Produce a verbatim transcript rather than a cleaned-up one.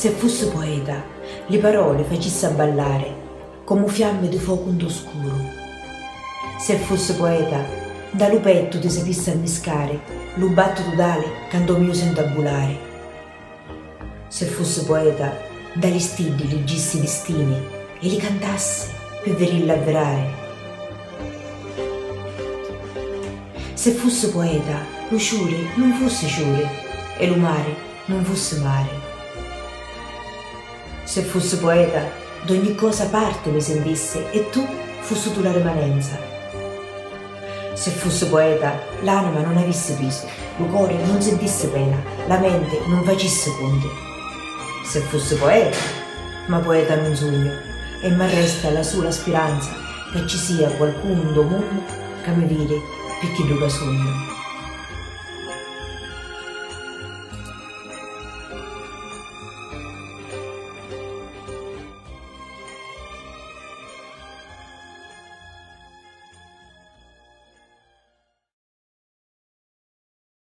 Se fussi poeta, li paroli facissi abballari comu fiammi di focu ntô scuru. Se fussi poeta, nta lu pettu ti sapissi ammiscari lu battitu d'ali ca ntô miu senti abbulari. Se fussi poeta, nta li stiddi liggissi distini e li cantassi pi virilli avvirari. Se fussi poeta, lu ciuri nun fussi ciuri e lu mari nun fussi mari. Se fussi poeta, d'ogni cosa parti mi sintissi e tu fussitu la rimanenza. Se fussi poeta, l'anima nun avissi pisu, lu cori nun sintissi pena, la menti nun facissi cunti. Se fussi poeta, ma poeta nun sugnu, e m'arresta la sula spiranza ca ci sia qualcunu ntô munnu ca mi viri pi chiddu ca sugnu.